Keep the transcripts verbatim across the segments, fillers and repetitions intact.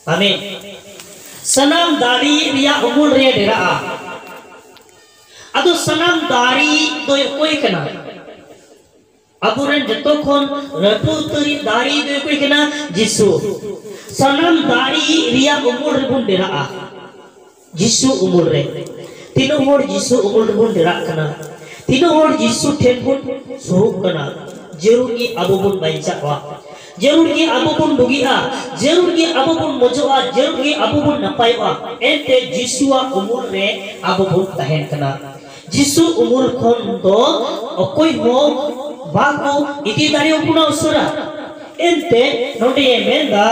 ᱟᱢᱮᱱ᱾ ᱥᱟᱱᱟᱢ ᱫᱟᱲᱮ ᱨᱮᱭᱟᱜ ᱩᱢᱩᱞ ᱨᱮ ᱰᱮᱨᱟᱜᱼᱟ᱾ ᱟᱫᱚ ᱥᱟᱱᱟᱢ ᱫᱟᱲᱮ ᱫᱚᱭ ᱚᱠᱚᱭ ᱠᱟᱱᱟ? ᱟᱵᱚᱨᱮᱱ ᱡᱚᱛᱚ ᱠᱷᱚᱱ ᱞᱟᱹᱴᱩ ᱩᱛᱟᱹᱨᱤᱡ ᱫᱟᱲᱮ ᱫᱚᱭ ᱚᱠᱚᱭ ᱠᱟᱱᱟ? ᱡᱤᱥᱩ᱾ ᱥᱟᱱᱟᱢ ᱫᱟᱲᱮ ᱨᱮᱭᱟᱜ ᱩᱢᱩᱞ ᱨᱮᱵᱚᱱ ᱰᱮᱨᱟᱜᱼᱟ᱾ ᱡᱤᱥᱩ ᱩᱢᱩᱞ ᱨᱮ᱾ ᱛᱤᱱᱟᱹᱜ ᱦᱚᱲ ᱡᱤᱥᱩ ᱩᱢᱩᱞ ᱨᱮᱵᱚᱱ ᱰᱮᱨᱟᱜ ᱠᱟᱱᱟ? ᱛᱤᱱᱟᱹᱜ ᱦᱚᱲ ᱡᱤᱥᱩ ᱴᱷᱮᱱ ᱵᱚᱱ ᱥᱩᱨᱩᱜ ᱠᱟᱱᱟ? ᱡᱟᱹᱨᱩᱲ ᱜᱮ ᱟᱵᱚ ᱵᱚᱱ ᱵᱟᱧᱪᱟᱜᱼᱟ, ᱡᱟᱹᱨᱩᱲ ᱜᱮ ᱟᱵᱚ ᱵᱚᱱ ᱵᱩᱜᱤᱜᱼᱟ, ᱡᱟᱹᱨᱩᱲ ᱜᱮ ᱟᱵᱚ ᱵᱚᱱ ᱢᱚᱡᱚᱜᱼᱟ, ᱡᱟᱹᱨᱩᱲ ᱜᱮ ᱟᱵᱚ ᱵᱚᱱ ᱱᱟᱯᱟᱭᱚᱜᱼᱟ᱾ ᱮᱱᱛᱮ ᱡᱤᱥᱩᱣᱟᱜ ᱩᱢᱩᱞ ᱨᱮ ᱟᱵᱚ ᱵᱚᱱ ᱛᱟᱦᱮᱱ ᱠᱟᱱᱟ᱾ ᱡᱤᱥᱩ ᱩᱢᱩᱞ ᱠᱷᱚᱱ ᱫᱚ ᱚᱠᱚᱭ ᱦᱚᱸ ᱵᱟᱠᱚ ᱤᱫᱤ ᱫᱟᱲᱮᱭᱟᱵᱚᱱᱟ ᱩᱥᱟᱹᱨᱟ᱾ ᱮᱱᱛᱮ ᱱᱚᱰᱮ ᱢᱮᱱᱫᱟ,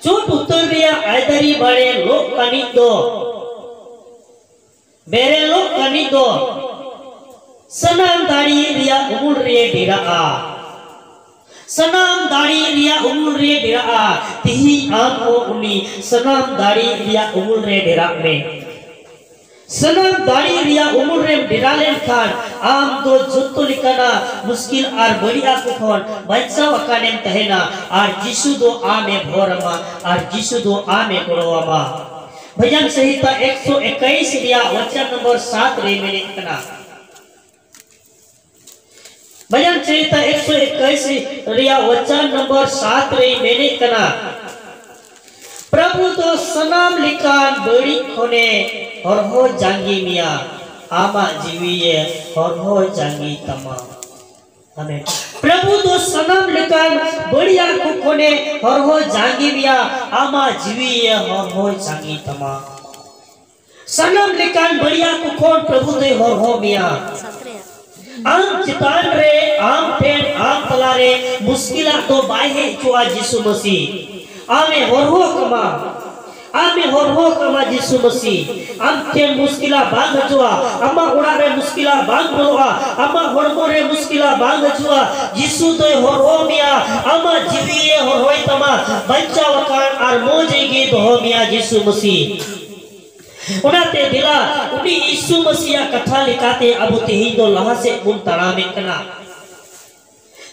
ᱪᱚᱴ ᱩᱛᱟᱹᱨ ᱨᱮᱭᱟᱜ ᱟᱭᱫᱟᱨᱤ ᱵᱟᱲᱮ ᱞᱚᱜ ᱠᱟᱹᱱᱤᱡ ᱫᱚ, ᱵᱮᱨᱮᱞᱚᱜ ᱠᱟᱹᱱᱤᱡ ᱫᱚ ᱥᱟᱱᱟᱢ ᱫᱟᱲᱮ ᱨᱮᱭᱟᱜ ᱩᱢᱩᱞ ᱨᱮ ᱰᱮᱨᱟᱜᱼᱟ᱾ ᱥᱟᱱᱟᱢ ᱫᱟᱲᱮ ᱨᱮᱭᱟᱜ ᱩᱢᱩᱞ ᱨᱮ ᱰᱮᱨᱟᱜᱼᱟ᱾ ᱛᱤᱦᱤᱧ ᱟᱢ ᱦᱚᱸ ᱩᱱᱤ ᱥᱟᱱᱟᱢ ᱫᱟᱲᱮ ᱨᱮᱭᱟᱜ ᱩᱢᱩᱞ ᱨᱮ ᱰᱮᱨᱟᱜ ᱢᱮ᱾ ᱥᱟᱱᱟᱢ ᱫᱟᱲᱮ ᱨᱮᱭᱟᱜ ᱩᱢᱩᱞ ᱨᱮᱢ ᱰᱮᱨᱟ ᱞᱮᱱᱠᱷᱟᱱ ᱟᱢ ᱫᱚ ᱡᱚᱛᱚ ᱞᱮᱠᱟᱱᱟᱜ ᱢᱩᱥᱠᱤᱞ ᱟᱨ ᱵᱟᱹᱲᱤᱡ ᱟᱜ ᱠᱚ ᱠᱷᱚᱱ ᱵᱟᱧᱪᱟᱣ ᱟᱠᱟᱱᱮᱢ ᱛᱟᱦᱮᱱᱟ᱾ ᱟᱨ ᱡᱤᱥᱩ ᱫᱚ ᱟᱢᱮ ᱵᱷᱚᱨ ᱟᱢᱟ ᱟᱨ ᱡᱤᱥᱩ ᱫᱚ ᱟᱢᱮ ᱜᱚᱲᱚ ᱟᱢᱟ᱾ ᱵᱷᱟᱡᱟᱱ ᱥᱚᱦᱤᱛᱟ ᱮᱠᱥᱚ ᱮᱠᱟᱭᱤᱥ ᱨᱮᱭᱟᱜ ᱣᱟᱪᱟᱱ ᱱᱚᱢᱵᱚᱨ ᱥᱟᱛ ᱨᱮ ᱢᱮᱱᱮᱫ ᱠᱟᱱᱟ, ᱵᱷᱟᱡᱟᱱ ᱥᱚᱦᱤᱛᱟ ᱮᱠᱥᱚ ᱮᱠᱟᱭᱤᱥ ᱨᱮᱭᱟᱜ ᱣᱟᱪᱟᱱ ᱱᱚᱢᱵᱚᱨ ᱥᱟᱛ ᱨᱮ ᱢᱮᱱᱮᱫ ᱠᱟᱱᱟ, ᱯᱨᱚᱵᱷᱩ ᱫᱚ ᱥᱟᱱᱟᱢ ᱞᱮᱠᱟᱱ ᱵᱟᱹᱲᱤᱡ ᱠᱷᱚᱱᱮ ᱦᱚᱨᱦᱚ ᱡᱟᱸᱜᱮ ᱢᱮᱭᱟ, ᱟᱢᱟᱜ ᱡᱤᱣᱤᱭᱮ ᱦᱚᱨᱦᱚ ᱡᱟᱸᱜᱮ ᱛᱟᱢᱟ᱾ ᱟᱢᱮᱱ᱾ ᱯᱨᱚᱵᱷᱩ ᱫᱚ ᱥᱟᱱᱟᱢ ᱞᱮᱠᱟᱱ ᱵᱟᱹᱲᱤᱡᱟᱜ ᱠᱚ ᱠᱷᱚᱱᱮ ᱦᱚᱨᱦᱚ ᱡᱟᱸᱜᱮ ᱢᱮᱭᱟ, ᱟᱢᱟᱜ ᱡᱤᱣᱤᱭᱮ ᱦᱚᱨᱦᱚ ᱡᱟᱸᱜᱮ ᱛᱟᱢᱟ᱾ ᱥᱟᱱᱟᱢ ᱞᱮᱠᱟᱱ ᱵᱟᱹᱲᱤᱡᱟᱜ ᱠᱚ ᱠᱷᱚᱱ ᱯᱨᱚᱵᱷᱩ ᱫᱚᱭ ᱦᱚᱨᱦᱚ ᱢᱮᱭᱟ᱾ ᱟᱢ ᱪᱮᱛᱟᱱ ᱨᱮ, ᱟᱢ ᱴᱷᱮᱱ, ᱟᱢ ᱛᱟᱞᱟᱨᱮ ᱢᱩᱥᱠᱤᱞᱟᱜ ᱫᱚ ᱵᱟᱭ ᱦᱮᱡ ᱦᱚᱪᱚᱣᱟᱜᱼᱟ ᱡᱤᱥᱩ ᱢᱟᱹᱥᱤ᱾ ᱟᱢᱮ ᱦᱚᱨᱦᱚ ᱠᱟᱢᱟ, ᱟᱢᱮ ᱦᱚᱨᱦᱚ ᱠᱟᱢᱟ ᱡᱤᱥᱩ ᱢᱟᱹᱥᱤ᱾ ᱟᱢ ᱴᱷᱮᱱ ᱢᱩᱥᱠᱤᱞᱟᱜ ᱵᱟᱝ ᱦᱤᱡᱩᱜᱼᱟ, ᱟᱢᱟᱜ ᱚᱲᱟᱜ ᱨᱮ ᱢᱩᱥᱠᱤᱞᱟᱜ ᱵᱟᱝ ᱵᱚᱞᱚᱜᱼᱟ, ᱟᱢᱟᱜ ᱦᱚᱲᱢᱚ ᱨᱮ ᱢᱩᱥᱠᱤᱞᱟᱜ ᱵᱟᱝ ᱦᱤᱡᱩᱜᱼᱟ᱾ ᱡᱤᱥᱩ ᱫᱚᱭ ᱦᱚᱨᱦᱚ ᱢᱮᱭᱟ, ᱟᱢᱟᱜ ᱡᱤᱣᱤ ᱮ ᱦᱚᱨᱦᱚᱭ ᱛᱟᱢᱟ, ᱵᱟᱧᱪᱟᱣ ᱟᱠᱟᱱ ᱟᱨ ᱢᱚᱡᱽ ᱜᱮ ᱫᱚᱦᱚ ᱢᱮᱭᱟ ᱡᱤᱥᱩ ᱢᱟᱹᱥᱤ᱾ ᱚᱱᱟᱛᱮ ᱫᱮᱞᱟ, ᱩᱱᱤ ᱡᱤᱥᱩ ᱢᱟᱹᱥᱤᱭᱟᱜ ᱠᱟᱛᱷᱟ ᱞᱮᱠᱟᱛᱮ ᱟᱵᱚ ᱛᱮᱦᱮᱧ ᱫᱚ ᱞᱟᱦᱟ ᱥᱮᱫ ᱵᱚᱱ ᱛᱟᱲᱟᱢᱮᱫ ᱠᱟᱱᱟ᱾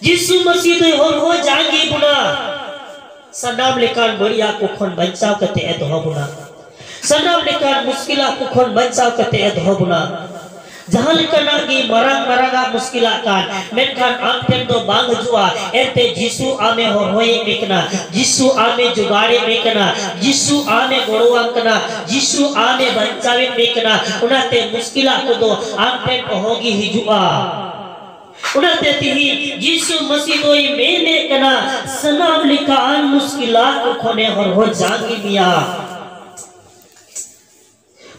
ᱡᱤᱥᱩ ᱢᱟᱹᱥᱤ ᱫᱚᱭ ᱦᱚᱨᱦᱚ ᱡᱟᱸᱜᱮ ᱵᱚᱱᱟ᱾ ᱥᱟᱱᱟᱢ ᱞᱮᱠᱟᱱ ᱵᱟᱹᱲᱤᱡᱟᱜ ᱠᱚ ᱠᱷᱚᱱ ᱵᱟᱧᱪᱟᱣ ᱠᱟᱛᱮ ᱮ ᱫᱚᱦᱚ ᱵᱚᱱᱟ᱾ ᱥᱟᱱᱟᱢ ᱞᱮᱠᱟᱱ ᱢᱩᱥᱠᱤᱞᱟᱜ ᱠᱚ ᱠᱷᱚᱱ ᱵᱟᱧᱪᱟᱣ ᱠᱟᱛᱮ ᱮ ᱫᱚᱦᱚ ᱵᱚᱱᱟ᱾ ᱡᱟᱦᱟᱸ ᱞᱮᱠᱟᱱᱟᱜ ᱜᱮ ᱢᱟᱨᱟᱝ ᱢᱟᱨᱟᱝᱟᱜ ᱢᱩᱥᱠᱤᱞᱟᱜ ᱠᱟᱱ, ᱢᱮᱱᱠᱷᱟᱱ ᱟᱢ ᱴᱷᱮᱱ ᱫᱚ ᱵᱟᱝ ᱦᱤᱡᱩᱜᱼᱟ᱾ ᱮᱱᱛᱮ ᱡᱤᱥᱩ ᱟᱢᱮ ᱦᱚᱨᱦᱚᱭᱮᱫ ᱢᱮ ᱠᱟᱱᱟ, ᱡᱤᱥᱩ ᱟᱢᱮ ᱡᱚᱜᱟᱲᱮᱫ ᱢᱮ ᱠᱟᱱᱟ, ᱡᱤᱥᱩ ᱟᱢᱮ ᱜᱚᱲᱚᱣᱟᱢ ᱠᱟᱱᱟ, ᱡᱤᱥᱩ ᱟᱢᱮ ᱵᱟᱧᱪᱟᱣᱮᱫ ᱢᱮ ᱠᱟᱱᱟ᱾ ᱚᱱᱟᱛᱮ ᱢᱩᱥᱠᱤᱞᱟᱜ ᱠᱚᱫᱚ ᱟᱢ ᱴᱷᱮᱱ ᱚᱦᱚᱜᱮ ᱦᱤᱡᱩᱜᱼᱟ᱾ ᱚᱱᱟᱛᱮ ᱛᱤᱦᱤᱧ ᱡᱤᱥᱩ ᱢᱟᱹᱥᱤ ᱫᱚᱭ ᱢᱮᱱᱮᱫ ᱠᱟᱱᱟ, ᱥᱟᱱᱟᱢ ᱞᱮᱠᱟᱱ ᱢᱩᱥᱠᱤᱞᱟᱜ ᱠᱚ ᱠᱷᱚᱱᱮ ᱦᱚᱨᱦᱚ ᱡᱟᱸᱜᱮ ᱢᱮᱭᱟ᱾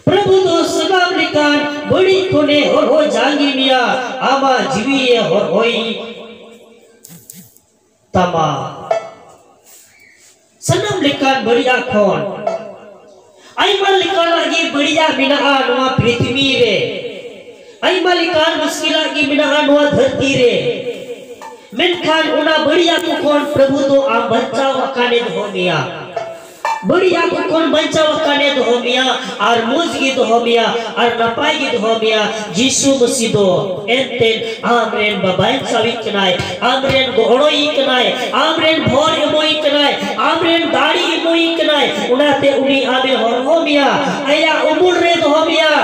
ᱯᱨᱚᱵᱷᱩ ᱫᱚ ᱥᱟᱱᱟᱢ ᱞᱮᱠᱟᱱ ᱵᱟᱹᱲᱤᱡ ᱠᱷᱚᱱᱮ ᱦᱚᱨᱦᱚ ᱡᱟᱸᱜᱮ ᱢᱮᱭᱟ, ᱟᱢᱟᱜ ᱡᱤᱣᱤᱭᱮ ᱦᱚᱨᱦᱚᱭ ᱛᱟᱢᱟ᱾ ᱥᱟᱱᱟᱢ ᱞᱮᱠᱟᱱ ᱵᱟᱹᱲᱤᱡᱟᱜ ᱠᱷᱚᱱ, ᱟᱭᱢᱟ ᱞᱮᱠᱟᱱᱟᱜ ᱜᱮ ᱵᱟᱹᱲᱤᱡᱟᱜ ᱢᱮᱱᱟᱜᱼᱟ ᱱᱚᱣᱟ ᱯᱨᱤᱛᱷᱤᱵᱤ ᱨᱮ, ᱟᱭᱢᱟ ᱞᱮᱠᱟᱱ ᱢᱩᱥᱠᱤᱞᱟᱜ ᱜᱮ ᱢᱮᱱᱟᱜᱼᱟ ᱱᱚᱣᱟ ᱫᱷᱟᱹᱨᱛᱤ ᱨᱮ, ᱢᱮᱱᱠᱷᱟᱱ ᱚᱱᱟ ᱵᱟᱹᱲᱤᱡᱟᱜ ᱠᱚ ᱠᱷᱚᱱ ᱯᱨᱚᱵᱷᱩ ᱫᱚ ᱟᱢ ᱵᱟᱧᱪᱟᱣ ᱟᱠᱟᱱᱮ ᱫᱚᱦᱚ ᱢᱮᱭᱟ᱾ ᱵᱟᱹᱲᱤᱡᱟᱜ ᱠᱚ ᱠᱷᱚᱱ ᱵᱟᱧᱪᱟᱣ ᱟᱠᱟᱱᱮ ᱫᱚᱦᱚ ᱢᱮᱭᱟ, ᱟᱨ ᱢᱚᱡᱽ ᱜᱮ ᱫᱚᱦᱚ ᱢᱮᱭᱟ, ᱟᱨ ᱱᱟᱯᱟᱭ ᱜᱮ ᱫᱚᱦᱚ ᱢᱮᱭᱟ᱾ ᱡᱤᱥᱩ ᱢᱟᱹᱥᱤ ᱫᱚ ᱮᱱᱛᱮ ᱟᱢ ᱨᱮᱱ ᱵᱟᱵᱟᱭ ᱵᱟᱧᱪᱟᱣᱤᱡ ᱠᱟᱱᱟᱭ, ᱟᱢ ᱨᱮᱱ ᱜᱚᱲᱚᱭᱤᱡ ᱠᱟᱱᱟᱭ, ᱟᱢ ᱨᱮᱱ ᱵᱷᱚᱨ ᱮᱢᱚᱭᱤᱡ ᱠᱟᱱᱟᱭ, ᱟᱢ ᱨᱮᱱ ᱫᱟᱲᱮ ᱮᱢᱚᱭᱤᱡ ᱠᱟᱱᱟᱭ᱾ ᱚᱱᱟᱛᱮ ᱩᱱᱤ ᱟᱢᱮ ᱦᱚᱨᱦᱚ ᱢᱮᱭᱟ, ᱟᱭᱟᱜ ᱩᱢᱩᱞ ᱨᱮ ᱫᱚᱦᱚ ᱢᱮᱭᱟ᱾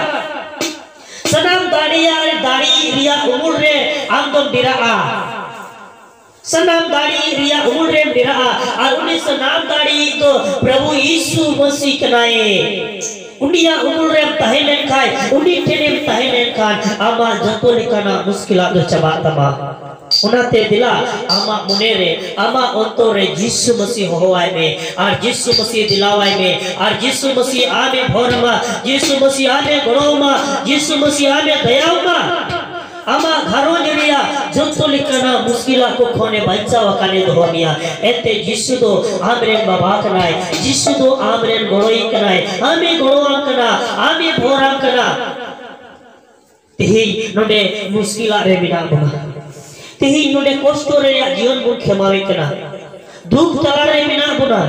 ᱥᱟᱱᱟᱢ ᱫᱟᱲᱮᱭᱟᱜ ᱫᱟᱲᱮ ᱨᱮᱭᱟᱜ ᱩᱢᱩᱞ ᱨᱮ ᱟᱢ ᱫᱚᱢ ᱰᱮᱨᱟᱜᱼᱟ᱾ ᱥᱟᱱᱟᱢ ᱫᱟᱲᱮ ᱨᱮᱭᱟᱜ ᱩᱢᱩᱞ ᱨᱮᱢ ᱰᱮᱨᱟᱜᱼᱟ᱾ ᱟᱨ ᱩᱱᱤ ᱥᱟᱱᱟᱢ ᱫᱟᱲᱮ ᱫᱚ ᱯᱨᱚᱵᱷᱩ ᱭᱤᱥᱩ ᱢᱟᱹᱥᱤ ᱠᱟᱱᱟᱭ᱾ ᱩᱱᱤᱭᱟᱜ ᱩᱢᱩᱞ ᱨᱮᱢ ᱛᱟᱦᱮᱸ ᱞᱮᱱᱠᱷᱟᱱ, ᱩᱱᱤ ᱴᱷᱮᱱᱮᱢ ᱛᱟᱦᱮᱸ ᱞᱮᱱᱠᱷᱟᱱ, ᱟᱢᱟᱜ ᱡᱚᱛᱚ ᱞᱮᱠᱟᱱᱟᱜ ᱢᱩᱥᱠᱤᱞᱟᱜ ᱫᱚ ᱪᱟᱵᱟᱜ ᱛᱟᱢᱟ᱾ ᱚᱱᱟᱛᱮ ᱫᱮᱞᱟ, ᱟᱢᱟᱜ ᱢᱚᱱᱮ ᱨᱮ, ᱟᱢᱟᱜ ᱚᱱᱛᱚᱨ ᱨᱮ ᱡᱤᱥᱩ ᱢᱟᱹᱥᱤ ᱦᱚᱦᱚᱣᱟᱭ ᱢᱮ, ᱟᱨ ᱡᱤᱥᱩ ᱢᱟᱹᱥᱤ ᱫᱮᱞᱟᱣᱟᱭ ᱢᱮ, ᱟᱨ ᱡᱤᱥᱩ ᱢᱟᱹᱥᱤ ᱟᱢᱮ ᱵᱷᱚᱨ ᱟᱢᱟ, ᱡᱤᱥᱩ ᱢᱟᱹᱥᱤ ᱟᱢᱮ ᱜᱚᱲᱚ ᱟᱢᱟ, ᱡᱤᱥᱩ ᱢᱟᱹᱥᱤ ᱟᱢᱮ ᱫᱟᱭᱟ ᱟᱢᱟ᱾ ᱟᱢᱟᱜ ᱜᱷᱟᱨᱚᱸᱡᱽ ᱨᱮᱭᱟᱜ ᱡᱚᱛᱚ ᱞᱮᱠᱟᱱᱟᱜ ᱢᱩᱥᱠᱤᱞᱟᱜ ᱠᱚ ᱠᱷᱚᱱᱮ ᱵᱟᱧᱪᱟᱣ ᱟᱠᱟᱱᱮ ᱫᱚᱦᱚ ᱢᱮᱭᱟ᱾ ᱮᱱᱛᱮ ᱡᱤᱥᱩ ᱫᱚ ᱟᱢᱨᱮᱱ ᱵᱟᱵᱟ ᱠᱟᱱᱟᱭ, ᱡᱤᱥᱩ ᱫᱚ ᱟᱢᱨᱮᱱ ᱜᱚᱲᱚᱭᱤᱡ ᱠᱟᱱᱟᱭ, ᱟᱢᱮ ᱜᱚᱲᱚᱣᱟᱢ ᱠᱟᱱᱟ, ᱟᱢᱮ ᱵᱷᱚᱨᱟᱢ ᱠᱟᱱᱟ᱾ ᱛᱮᱦᱮᱧ ᱱᱚᱰᱮ ᱢᱩᱥᱠᱤᱞᱟᱜ ᱨᱮ ᱢᱮᱱᱟᱜ ᱵᱚᱱᱟ, ᱛᱮᱦᱮᱧ ᱱᱚᱰᱮ ᱠᱚᱥᱴᱚ ᱨᱮᱭᱟᱜ ᱡᱤᱭᱚᱱ ᱵᱚᱱ ᱠᱷᱮᱢᱟᱣᱮᱫ ᱠᱟᱱᱟ, ᱫᱩᱠ ᱛᱟᱞᱟ ᱨᱮ ᱢᱮᱱᱟᱜ ᱵᱚᱱᱟ,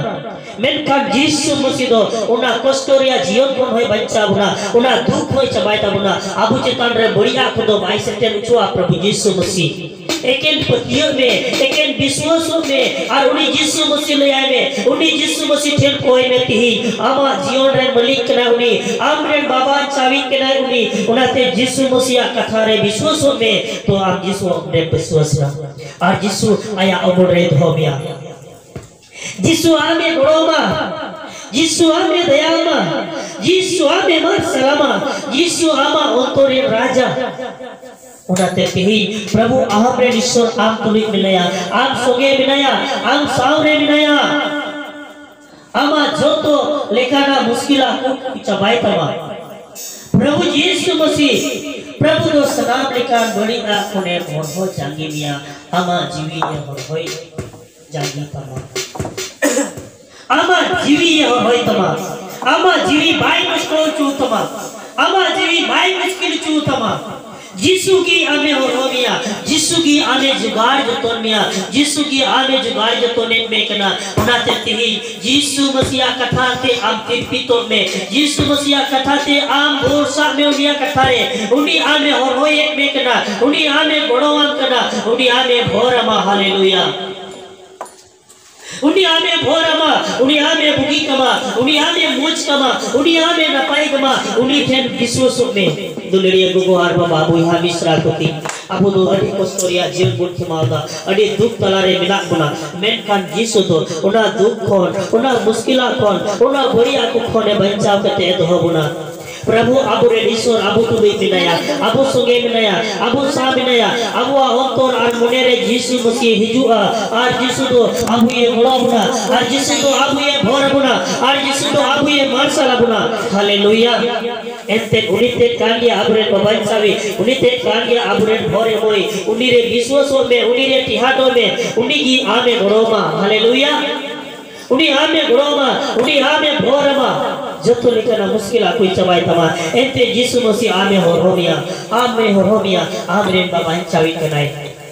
ᱢᱮᱱᱠᱷᱟᱱ ᱡᱤᱥᱩ ᱢᱟᱹᱥᱤ ᱫᱚ ᱚᱱᱟ ᱠᱚᱥᱴᱚ ᱨᱮᱭᱟᱜ ᱡᱤᱭᱚᱱ ᱠᱷᱚᱱ ᱦᱚᱸᱭ ᱵᱟᱧᱪᱟᱣ ᱵᱚᱱᱟ, ᱚᱱᱟ ᱫᱩᱠ ᱦᱚᱸᱭ ᱪᱟᱵᱟᱭ ᱛᱟᱵᱚᱱᱟ᱾ ᱟᱵᱚ ᱪᱮᱛᱟᱱ ᱨᱮ ᱵᱟᱹᱲᱤᱡᱟᱜ ᱠᱚᱫᱚ ᱵᱟᱭ ᱥᱮᱴᱮᱨ ᱦᱚᱪᱚᱣᱟᱜᱼᱟ ᱯᱨᱚᱵᱷᱩ ᱡᱤᱥᱩ ᱢᱟᱹᱥᱤ᱾ ᱮᱠᱮᱱ ᱯᱟᱹᱛᱭᱟᱹᱜ ᱢᱮ, ᱮᱠᱮᱱ ᱵᱤᱥᱣᱟᱥᱚᱜ ᱢᱮ, ᱟᱨ ᱩᱱᱤ ᱡᱤᱥᱩ ᱢᱟᱹᱥᱤ ᱞᱟᱹᱭᱟᱭ ᱢᱮ, ᱩᱱᱤ ᱡᱤᱥᱩ ᱢᱟᱹᱥᱤ ᱴᱷᱮᱱ ᱠᱚᱭ ᱢᱮ ᱛᱤᱦᱤᱧ᱾ ᱟᱢᱟᱜ ᱡᱤᱭᱚᱱ ᱨᱮᱱ ᱢᱟᱹᱞᱤᱠ ᱠᱟᱱᱟᱭ ᱩᱱᱤ, ᱟᱢ ᱨᱮᱱ ᱵᱟᱵᱟ ᱪᱟᱵᱤ ᱠᱟᱱᱟᱭ ᱩᱱᱤ᱾ ᱚᱱᱟᱛᱮ ᱡᱤᱥᱩ ᱢᱟᱹᱥᱤᱭᱟᱜ ᱠᱟᱛᱷᱟ ᱨᱮ ᱵᱤᱥᱣᱟᱥᱚᱜ ᱢᱮ, ᱛᱚ ᱟᱢ ᱡᱤᱥᱩ ᱨᱮ ᱵᱤᱥᱣᱟᱥᱟ, ᱟᱨ ᱡᱤᱥᱩ ᱟᱭᱟᱜ ᱩᱢᱩᱞ ᱨᱮᱭ ᱫᱚᱦᱚ ᱢᱮᱭᱟ᱾ ᱡᱤᱥᱩ ᱟᱢᱮ ᱜᱚᱲᱚ ᱟᱢᱟ, ᱡᱤᱥᱩ ᱟᱢᱮ ᱫᱟᱭᱟ ᱟᱢᱟ, ᱡᱤᱥᱩ ᱟᱢᱮ ᱢᱟᱨᱥᱟᱞ ᱟᱢᱟ, ᱡᱤᱥᱩ ᱟᱢᱟᱜ ᱚᱱᱛᱚᱨ ᱨᱮᱱ ᱨᱟᱡᱟ᱾ ᱚᱱᱟᱛᱮ ᱛᱮᱦᱮᱧ ᱯᱨᱚᱵᱷᱩ ᱟᱢ ᱨᱮᱱ ᱤᱥᱥᱚᱨ ᱟᱢ ᱛᱩᱞᱩᱡ ᱢᱮᱱᱟᱭᱟ, ᱟᱢ ᱥᱚᱸᱜᱮ ᱢᱮᱱᱟᱭᱟ, ᱟᱢ ᱥᱟᱶ ᱨᱮ ᱢᱮᱱᱟᱭᱟ᱾ ᱟᱢᱟᱜ ᱡᱚᱛᱚ ᱞᱮᱠᱟᱱᱟᱜ ᱢᱩᱥᱠᱤᱞᱟᱜ ᱠᱚ ᱪᱟᱵᱟᱭ ᱛᱟᱢᱟ᱾ ᱯᱨᱚᱵᱷᱩ ᱡᱤᱥᱩ ᱢᱟᱹᱥᱤ, ᱯᱨᱚᱵᱷᱩ ᱫᱚ ᱥᱟᱱᱟᱢ ᱞᱮᱠᱟᱱ ᱵᱟᱹᱲᱤᱡ ᱟᱜ ᱠᱷᱚᱱᱮ ᱦᱚᱨᱦᱚ ᱡᱟᱸᱜᱮ ᱢᱮᱭᱟ᱾ ᱟᱢᱟᱜ ᱡᱤᱣᱤ ᱮ ᱦᱚᱨᱦᱚᱭ ᱡᱟᱸᱜᱮ ᱛᱟᱢᱟ᱾ ᱟᱢᱟᱜ ᱡᱤᱣᱤ ᱮ ᱦᱚᱨᱦᱚᱭ ᱛᱟᱢᱟ᱾ ᱟᱢᱟᱜ ᱡᱤᱣᱤ ᱵᱟᱭ ᱱᱚᱥᱴᱚ ᱦᱚᱪᱚ ᱛᱟᱢᱟ᱾ ᱟᱢᱟᱜ ᱡᱤᱣᱤ ᱵᱟᱭ ᱢᱩᱥᱠᱤᱞ ᱦᱚᱪᱚ ᱛᱟᱢᱟ᱾ ᱡᱤᱥᱩ ᱜᱮ ᱟᱢᱮ ᱦᱚᱨᱦᱚ ᱢᱮᱭᱟ, ᱡᱤᱥᱩ ᱜᱮ ᱟᱢᱮ ᱡᱚᱜᱟᱲ ᱡᱚᱛᱚᱱ ᱢᱮᱭᱟ, ᱡᱤᱥᱩ ᱜᱮ ᱟᱢᱮ ᱡᱚᱜᱟᱲ ᱡᱚᱛᱚᱱᱮᱫ ᱢᱮ ᱠᱟᱱᱟ᱾ ᱚᱱᱟᱛᱮ ᱛᱮᱦᱮᱧ ᱡᱤᱥᱩ ᱢᱟᱹᱥᱤᱭᱟᱜ ᱠᱟᱛᱷᱟ ᱛᱮ ᱟᱢ ᱛᱤᱨᱯᱤᱛᱚᱜ ᱢᱮ, ᱡᱤᱥᱩ ᱢᱟᱹᱥᱤᱭᱟᱜ ᱠᱟᱛᱷᱟ ᱛᱮ ᱟᱢ ᱵᱷᱚᱨᱥᱟᱜ ᱢᱮ ᱩᱱᱤᱭᱟᱜ ᱠᱟᱛᱷᱟ ᱨᱮ᱾ ᱩᱱᱤ ᱟᱢᱮ ᱦᱚᱨᱦᱚᱭᱮᱫ ᱢᱮ ᱠᱟᱱᱟ, ᱩᱱᱤ ᱟᱢᱮ ᱜᱚᱲᱚᱣᱟᱢ ᱠᱟᱱᱟ, ᱩᱱᱤ ᱟᱢᱮ ᱵᱷᱚᱨ ᱟᱢᱟ᱾ ᱦᱟᱞᱮᱞᱩᱭᱟ᱾ ᱩᱱᱤ ᱟᱢᱮ ᱵᱷᱚᱨ ᱟᱢᱟ, ᱩᱱᱤ ᱟᱢᱮ ᱵᱩᱜᱤ ᱠᱟᱢᱟ, ᱩᱱᱤ ᱟᱢᱮ ᱢᱚᱡᱽ ᱠᱟᱢᱟ, ᱩᱱᱤ ᱟᱢᱮ ᱱᱟᱯᱟᱭ ᱠᱟᱢᱟ, ᱩᱱᱤ ᱴᱷᱮᱱ ᱵᱤᱥᱣᱟᱥᱚᱜ ᱢᱮ᱾ ᱫᱩᱞᱟᱹᱲᱤᱭᱟᱹ ᱜᱚᱜᱚ ᱟᱨ ᱵᱟᱵᱟ, ᱵᱚᱭᱦᱟ ᱢᱤᱥᱨᱟ ᱠᱚ ᱛᱤᱧ, ᱟᱵᱚ ᱫᱚ ᱟᱹᱰᱤ ᱠᱚᱥᱴᱚ ᱨᱮᱭᱟᱜ ᱡᱤᱭᱚᱱ ᱵᱚᱱ ᱠᱷᱮᱢᱟᱣ ᱮᱫᱟ, ᱟᱹᱰᱤ ᱫᱩᱠ ᱛᱟᱞᱟᱨᱮ ᱢᱮᱱᱟᱜ ᱵᱚᱱᱟ, ᱢᱮᱱᱠᱷᱟᱱ ᱡᱤᱥᱩ ᱫᱚ ᱚᱱᱟ ᱫᱩᱠ ᱠᱷᱚᱱ, ᱚᱱᱟ ᱢᱩᱥᱠᱤᱞᱟᱜ ᱠᱷᱚᱱ, ᱚᱱᱟ ᱵᱟᱹᱲᱤᱡᱟᱜ ᱠᱚ ᱠᱷᱚᱱᱮ ᱵᱟᱧᱪᱟᱣ ᱠᱟᱛᱮ ᱮ ᱫᱚᱦᱚ ᱵᱚᱱᱟ᱾ ᱯᱨᱚᱵᱷᱩ ᱟᱵᱚᱨᱮᱱ ᱤᱥᱚᱨ ᱟᱵᱚ ᱛᱩᱞᱩᱡ ᱢᱮᱱᱟᱭᱟ, ᱟᱵᱚ ᱥᱚᱸᱜᱮ ᱢᱮᱱᱟᱭᱟ, ᱟᱵᱚ ᱥᱟᱶ ᱢᱮᱱᱟᱭᱟ᱾ ᱟᱵᱚᱣᱟᱜ ᱚᱱᱛᱚᱨ ᱟᱨ ᱢᱚᱱᱮ ᱨᱮ ᱡᱤᱥᱩ ᱢᱟᱹᱥᱤ ᱦᱤᱡᱩᱜᱼᱟ, ᱟᱨ ᱡᱤᱥᱩ ᱫᱚ ᱟᱵᱚᱭᱮ ᱜᱚᱲᱚ ᱵᱚᱱᱟ, ᱟᱨ ᱡᱤᱥᱩ ᱫᱚ ᱟᱵᱚᱭᱮ ᱵᱷᱚᱨ ᱟᱵᱚᱱᱟ, ᱟᱨ ᱡᱤᱥᱩ ᱫᱚ ᱟᱵᱚᱭᱮ ᱢᱟᱨᱥᱟᱞ ᱟᱵᱚᱱᱟ᱾ ᱦᱟᱞᱮᱞᱩᱭᱟ᱾ ᱮᱱᱛᱮ ᱩᱱᱤ ᱛᱮᱫ ᱠᱟᱱ ᱜᱮᱭᱟ ᱟᱵᱚᱨᱮᱱ ᱵᱟᱵᱟᱧᱪᱟᱣᱤᱡ, ᱩᱱᱤ ᱛᱮᱫ ᱠᱟᱱ ᱜᱮᱭᱟ ᱟᱵᱚᱨᱮᱱ ᱵᱷᱚᱨ ᱮᱢᱚᱭ, ᱩᱱᱤ ᱨᱮ ᱵᱤᱥᱣᱟᱥᱚᱜ ᱢᱮ, ᱩᱱᱤ ᱨᱮ ᱴᱮᱦᱟᱴᱚᱜ ᱢᱮ, ᱩᱱᱤ ᱜᱮ ᱟᱢᱮ ᱜᱚᱲᱚ ᱟᱢᱟ᱾ ᱦᱟᱞᱮᱞᱩᱭᱟ᱾ ᱩᱱᱤ ᱟᱢᱮ ᱜᱚᱲᱚ ᱟᱢᱟ, ᱩᱱᱤ ᱟᱢᱮ ᱵᱷᱚᱨ ᱟᱢᱟ, ᱡᱚᱛᱚ ᱞᱮᱠᱟᱱᱟᱜ ᱢᱩᱥᱠᱤᱞᱟᱜ ᱠᱚᱭ ᱪᱟᱵᱟᱭ ᱛᱟᱢᱟ᱾ ᱮᱱᱛᱮ ᱡᱤᱥᱩ ᱢᱟᱹᱥᱤ ᱟᱢᱮ ᱦᱚᱨᱦᱚ ᱢᱮᱭᱟ, ᱟᱢᱮ ᱦᱚᱨᱦᱚ ᱢᱮᱭᱟ, ᱟᱢᱨᱮᱱ ᱵᱟᱵᱟᱧᱪᱟᱣᱤᱡ ᱠᱟᱱᱟᱭ᱾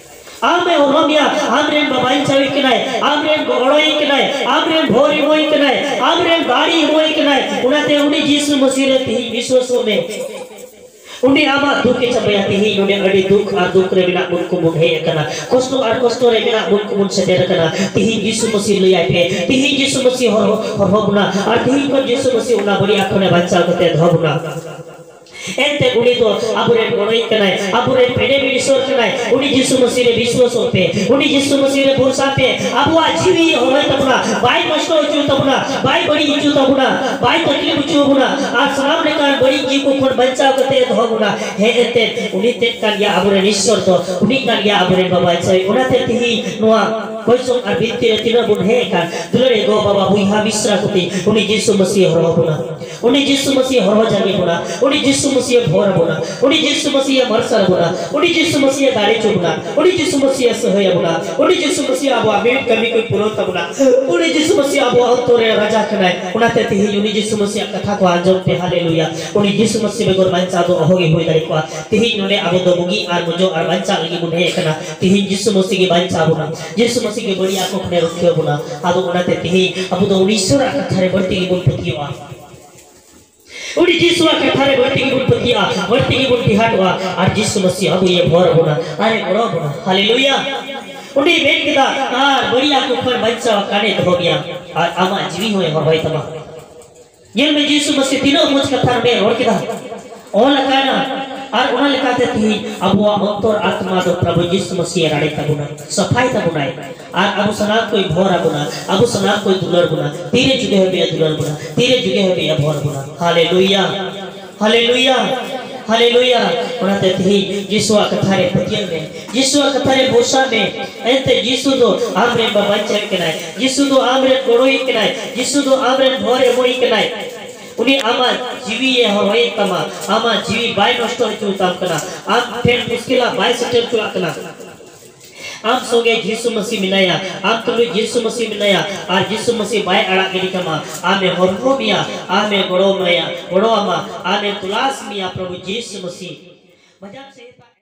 ᱟᱢᱮ ᱦᱚᱨᱦᱚ ᱢᱮᱭᱟ, ᱟᱢᱨᱮᱱ ᱵᱟᱵᱟᱧᱪᱟᱣᱤᱡ ᱠᱟᱱᱟᱭ, ᱟᱢᱨᱮᱱ ᱜᱚᱲᱚᱭᱤᱡ ᱠᱟᱱᱟᱭ, ᱟᱢᱨᱮᱱ ᱵᱷᱚᱨ ᱮᱢᱚᱭᱤᱡ ᱠᱟᱱᱟᱭ, ᱟᱢᱨᱮᱱ ᱫᱟᱲᱮ ᱮᱢᱚᱭᱤᱡ ᱠᱟᱱᱟᱭ᱾ ᱚᱱᱟᱛᱮ ᱩᱱᱤ ᱡᱤᱥᱩ ᱢᱟᱹᱥᱤ ᱨᱮ ᱛᱮᱦᱮᱧ ᱵᱤᱥᱣᱟᱥᱚᱜ ᱢᱮ᱾ ᱩᱱᱤ ᱟᱢᱟᱜ ᱫᱩᱠ ᱮ ᱪᱟᱵᱟᱭᱟ᱾ ᱛᱮᱦᱮᱧ ᱱᱚᱰᱮ ᱟᱹᱰᱤ ᱫᱩᱠ ᱟᱨ ᱫᱩᱠ ᱨᱮ ᱢᱮᱱᱟᱜ ᱵᱚᱱ ᱠᱚᱵᱚᱱ ᱦᱮᱡ ᱟᱠᱟᱱᱟ, ᱠᱚᱥᱴᱚ ᱟᱨ ᱠᱚᱥᱴᱚ ᱨᱮ ᱢᱮᱱᱟᱜ ᱵᱚᱱ ᱠᱚᱵᱚᱱ ᱥᱮᱴᱮᱨ ᱟᱠᱟᱱᱟ᱾ ᱛᱮᱦᱮᱧ ᱡᱤᱥᱩ ᱢᱟᱹᱥᱤ ᱞᱟᱹᱭᱟᱭ ᱯᱮ, ᱛᱮᱦᱮᱧ ᱡᱤᱥᱩ ᱢᱟᱹᱥᱤ ᱦᱚᱨᱦᱚ ᱦᱚᱨᱦᱚ ᱵᱚᱱᱟ, ᱟᱨ ᱛᱮᱦᱮᱧ ᱠᱷᱚᱱ ᱡᱤᱥᱩ ᱢᱟᱹᱥᱤ ᱚᱱᱟ ᱵᱟᱹᱲᱤᱡ ᱟᱜ ᱠᱷᱚᱱᱮ ᱵᱟᱧᱪᱟᱣ ᱠᱟᱛᱮ ᱫᱚᱦᱚ ᱵᱚᱱᱟ᱾ ᱮᱱᱛᱮ ᱩᱱᱤ ᱫᱚ ᱟᱵᱚᱨᱮᱱ ᱜᱚᱲᱚᱭᱤᱡ ᱠᱟᱱᱟᱭ, ᱟᱵᱚᱨᱮᱱ ᱯᱮᱲᱮ ᱢᱤᱥᱚᱨ ᱠᱟᱱᱟᱭ᱾ ᱩᱱᱤ ᱡᱤᱥᱩ ᱢᱟᱹᱥᱤ ᱨᱮ ᱵᱤᱥᱣᱟᱥᱚᱜ ᱯᱮ, ᱩᱱᱤ ᱡᱤᱥᱩ ᱢᱟᱹᱥᱤ ᱨᱮ ᱵᱷᱚᱨᱥᱟ ᱯᱮ᱾ ᱟᱵᱚᱣᱟᱜ ᱡᱤᱣᱤ ᱦᱚᱨᱚᱭ ᱛᱟᱵᱚᱱᱟ, ᱵᱟᱭ ᱱᱚᱥᱴᱚ ᱦᱚᱪᱚ ᱛᱟᱵᱚᱱᱟ, ᱵᱟᱭ ᱵᱟᱹᱲᱤᱡ ᱦᱚᱪᱚ ᱛᱟᱵᱚᱱᱟ, ᱟᱨ ᱥᱟᱱᱟᱢ ᱞᱮᱠᱟᱱ ᱵᱟᱹᱲᱤᱡ ᱡᱤᱣᱤ ᱠᱚ ᱠᱷᱚᱱ ᱵᱟᱧᱪᱟᱣ ᱠᱟᱛᱮ ᱫᱚᱦᱚ ᱵᱚᱱᱟ᱾ ᱦᱮᱸ, ᱮᱱᱛᱮ ᱩᱱᱤ ᱛᱮᱫ ᱠᱟᱱ ᱜᱮᱭᱟ ᱟᱵᱚᱨᱮᱱ ᱤᱥᱥᱚᱨ ᱫᱚ, ᱩᱱᱤ ᱠᱟᱱ ᱜᱮᱭᱟ ᱟᱵᱚᱨᱮᱱ ᱵᱟᱵᱟ ᱤᱥᱥᱚᱨ᱾ ᱚᱱᱟᱛᱮ ᱛᱮᱦᱮᱧ ᱱᱚᱣᱟ ᱠᱚᱭᱥᱚᱝ ᱟᱨ ᱵᱤᱱᱛᱤ ᱨᱮ ᱛᱤᱱᱟᱹᱜ ᱵᱚᱱ ᱦᱮᱡ ᱟᱠᱟᱱ, ᱫᱩᱞᱟᱹᱲᱤᱭᱟᱹ ᱜᱚ ᱵᱟᱵᱟ ᱵᱚᱭᱦᱟ ᱢᱤᱥᱨᱟ ᱠᱚᱛᱮ ᱩᱱᱤ ᱡᱤᱥᱩ ᱢᱟᱹᱥᱤ ᱦᱚᱨᱦᱚ ᱵᱚᱱᱟ᱾ ᱩᱱᱤ ᱡᱤᱥᱩ ᱢᱟᱹᱥᱤ ᱦᱚᱨᱦᱚ ᱡᱟᱸᱜᱮ ᱵᱚᱱᱟ, ᱩᱱᱤ ᱡᱤᱥᱩ ᱢᱟᱹᱥᱤ ᱵᱷᱚᱨ ᱟᱵᱚᱱᱟ, ᱩᱱᱤ ᱡᱤᱥᱩ ᱢᱟᱹᱥᱤ ᱢᱟᱨᱥᱟᱞ ᱟᱵᱚᱱᱟ, ᱩᱱᱤ ᱡᱤᱥᱩ ᱢᱟᱹᱥᱤ ᱫᱟᱲᱮ ᱦᱚᱪᱚ ᱵᱚᱱᱟ, ᱩᱱᱤ ᱡᱤᱥᱩ ᱢᱟᱹᱥᱤ ᱥᱟᱹᱦᱟᱹᱭ ᱟᱵᱚᱱᱟ, ᱩᱱᱤ ᱡᱤᱥᱩ ᱢᱟᱹᱥᱤ ᱟᱵᱚᱣᱟᱜ ᱢᱤᱢᱤᱫ ᱠᱟᱹᱢᱤ ᱠᱚᱭ ᱯᱩᱨᱟᱹᱣ ᱛᱟᱵᱚᱱᱟ᱾ ᱩᱱᱤ ᱡᱤᱥᱩ ᱢᱟᱹᱥᱤ ᱟᱵᱚᱣᱟᱜ ᱚᱱᱛᱚᱨ ᱨᱮ ᱨᱟᱡᱟ ᱠᱟᱱᱟᱭ᱾ ᱚᱱᱟᱛᱮ ᱛᱮᱦᱮᱧ ᱩᱱᱤ ᱡᱤᱥᱩ ᱢᱟᱹᱥᱤᱭᱟᱜ ᱠᱟᱛᱷᱟ ᱠᱚ ᱟᱸᱡᱚᱢ ᱯᱮ᱾ ᱦᱟᱞᱮᱞᱩᱭᱟ᱾ ᱩᱱᱤ ᱡᱤᱥᱩ ᱢᱟᱹᱥᱤ ᱵᱮᱜᱚᱨ ᱵᱟᱧᱪᱟᱣ ᱫᱚ ᱚᱦᱚ ᱜᱮ ᱦᱩᱭ ᱫᱟᱲᱮ ᱠᱚᱜᱼᱟ᱾ ᱛᱮᱦᱮᱧ ᱱᱚᱰᱮ ᱟᱵᱚ ᱫᱚ ᱵᱩᱜᱤ ᱟᱨ ᱢᱚᱡᱚᱜ ᱟᱨ ᱵᱟᱧᱪᱟᱜ ᱞᱟᱹᱜᱤᱫ ᱵᱚᱱ ᱦᱮᱡ ᱟᱠᱟᱱᱟ᱾ ᱛᱮᱦᱮᱧ ᱡᱤᱥᱩ ᱢᱟᱹᱥᱤ ᱜᱮ ᱵᱟᱧᱪᱟᱣ ᱵᱚᱱᱟ, ᱡᱤᱥᱩ ᱢᱟᱹᱥᱤ ᱜᱮ ᱵᱟᱹᱲᱤᱡ ᱟᱜ ᱠᱷᱚᱱᱮ ᱨᱩᱠᱷᱤᱭᱟᱹ ᱵᱚᱱᱟ᱾ ᱟᱫᱚ ᱚᱱᱟᱛᱮ ᱛᱮᱦᱮᱧ ᱟᱵᱚ ᱫᱚ ᱩᱱᱤ ᱤᱥᱥᱚᱨᱟᱜ ᱠᱟᱛᱷᱟ ᱨᱮ ᱵᱟᱹᱲᱛᱤ ᱜᱮᱵᱚᱱ ᱯᱟᱹᱛᱭᱟᱹᱜᱼᱟ᱾ ᱩᱱᱤ ᱡᱤᱥᱩᱣᱟᱜ ᱠᱟᱛᱷᱟ ᱨᱮ ᱵᱟᱹᱲᱛᱤ ᱜᱮᱵᱚᱱ ᱯᱟᱹᱛᱭᱟᱹᱜᱼᱟ, ᱵᱟᱹᱲᱛᱤ ᱜᱮᱵᱚᱱ ᱴᱮᱦᱟᱴᱚᱜᱼᱟ, ᱟᱨ ᱡᱤᱥᱩ ᱢᱟᱹᱥᱤ ᱟᱵᱚᱭᱮ ᱵᱷᱚᱨ ᱟᱵᱚᱱᱟ, ᱟᱨᱮ ᱜᱚᱲᱚ ᱟᱵᱚᱱᱟ᱾ ᱦᱟᱞᱮᱞᱩᱭᱟ᱾ ᱚᱸᱰᱮᱭ ᱢᱮᱱ ᱠᱮᱫᱟ, ᱟᱨ ᱵᱟᱹᱲᱤᱡ ᱟᱜ ᱠᱚ ᱠᱷᱚᱱ ᱵᱟᱧᱪᱟᱣ ᱠᱟᱱᱮ ᱫᱚᱦᱚ ᱢᱮᱭᱟ, ᱟᱨ ᱟᱢᱟᱜ ᱡᱤᱣᱤ ᱦᱚᱸᱭ ᱦᱚᱨᱦᱚᱭ ᱛᱟᱢᱟ᱾ ᱧᱮᱞ ᱢᱮ, ᱡᱤᱥᱩ ᱢᱟᱹᱥᱤ ᱛᱤᱱᱟᱹᱜ ᱢᱚᱡᱽ ᱠᱟᱛᱷᱟ ᱱᱚᱰᱮ ᱨᱚᱲ ᱠᱮᱫᱟ, ᱚᱞ ᱟᱠᱟᱱᱟ᱾ ᱟᱨ ᱚᱱᱟ ᱞᱮᱠᱟᱛᱮ ᱛᱮᱦᱮᱧ ᱟᱵᱚᱣᱟᱜ ᱚᱱᱛᱚᱨ ᱟᱛᱢᱟ ᱫᱚ ᱯᱨᱚᱵᱷᱩ ᱡᱤᱥᱩ ᱢᱟᱹᱥᱤ ᱨᱟᱲᱮ ᱛᱟᱵᱚᱱᱟ, ᱥᱟᱯᱷᱟᱭ ᱛᱟᱵᱚᱱᱟᱭ᱾ ᱟᱨ ᱟᱵᱚ ᱥᱟᱱᱟᱢ ᱠᱚᱭ ᱵᱷᱚᱨ ᱟᱵᱚᱱᱟ, ᱟᱵᱚ ᱥᱟᱱᱟᱢ ᱠᱚᱭ ᱫᱩᱞᱟᱹᱲ ᱵᱚᱱᱟ᱾ ᱛᱤᱨᱮ ᱡᱩᱜᱮ ᱦᱟᱹᱵᱤᱡ ᱮ ᱫᱩᱞᱟᱹᱲ ᱵᱚᱱᱟ, ᱛᱤᱨᱮ ᱡᱩᱜᱮ ᱦᱟᱹᱵᱤᱡ ᱮ ᱵᱷᱚᱨ ᱵᱚᱱᱟ᱾ ᱦᱟᱞᱮᱞᱩᱭᱟ, ᱦᱟᱞᱮᱞᱩᱭᱟ, ᱦᱟᱞᱮᱞᱩᱭᱟ᱾ ᱚᱱᱟᱛᱮ ᱛᱮᱦᱮᱧ ᱡᱤᱥᱩᱣᱟᱜ ᱠᱟᱛᱷᱟ ᱨᱮ ᱯᱟᱹᱛᱭᱟᱹᱣ ᱢᱮ, ᱡᱤᱥᱩᱣᱟᱜ ᱠᱟᱛᱷᱟ ᱨᱮ ᱵᱷᱚᱨᱥᱟ ᱢᱮ᱾ ᱮᱱᱛᱮ ᱡᱤᱥᱩ ᱫᱚ ᱟᱢᱨᱮᱱ ᱵᱟᱧᱪᱟᱣᱤᱡ ᱠᱟᱱᱟᱭ, ᱡᱤᱥᱩ ᱫᱚ ᱟᱢᱨᱮᱱ ᱜᱚᱲᱚᱭᱤᱡ ᱠᱟᱱᱟᱭ, ᱡᱤᱥᱩ ᱫᱚ ᱟᱢᱨᱮᱱ ᱵᱷᱚᱨ ᱮᱢᱚᱜᱤᱡ ᱠᱟᱱᱟᱭ᱾ ᱩᱱᱤ ᱟᱢᱟᱜ ᱡᱤᱣᱤ ᱮ ᱦᱚᱨᱦᱚᱭᱮᱫ ᱛᱟᱢᱟ, ᱟᱢᱟᱜ ᱡᱤᱣᱤ ᱵᱟᱭ ᱱᱚᱥᱴᱚ ᱦᱚᱪᱚ ᱛᱟᱢ ᱠᱟᱱᱟ, ᱟᱢ ᱴᱷᱮᱱ ᱢᱩᱥᱠᱤᱞᱟᱜ ᱵᱟᱭ ᱥᱮᱴᱮᱨ ᱦᱚᱪᱚᱣᱟᱜ ᱠᱟᱱᱟ᱾ ᱟᱢ ᱥᱚᱸᱜᱮ ᱡᱤᱥᱩ ᱢᱟᱹᱥᱤ ᱢᱮᱱᱟᱭᱟ, ᱟᱢ ᱛᱩᱞᱩᱡ ᱡᱤᱥᱩ ᱢᱟᱹᱥᱤ ᱢᱮᱱᱟᱭᱟ, ᱟᱨ ᱡᱤᱥᱩ ᱢᱟᱹᱥᱤ ᱵᱟᱭ ᱟᱲᱟᱜ ᱜᱤᱰᱤ ᱠᱟᱢᱟ᱾ ᱟᱢᱮ ᱦᱚᱨᱦᱚ ᱢᱮᱭᱟ, ᱟᱢᱮ ᱜᱚᱲᱚ ᱢᱮᱭᱟ, ᱜᱚᱲᱚ ᱟᱢᱟ, ᱟᱢᱮ ᱛᱚᱞᱟᱥ ᱢᱮᱭᱟ ᱯᱨᱚᱵᱷᱩ ᱡᱤᱥᱩ ᱢᱟᱹᱥᱤ᱾ ᱵᱷᱟᱡᱟᱱ ᱥᱮ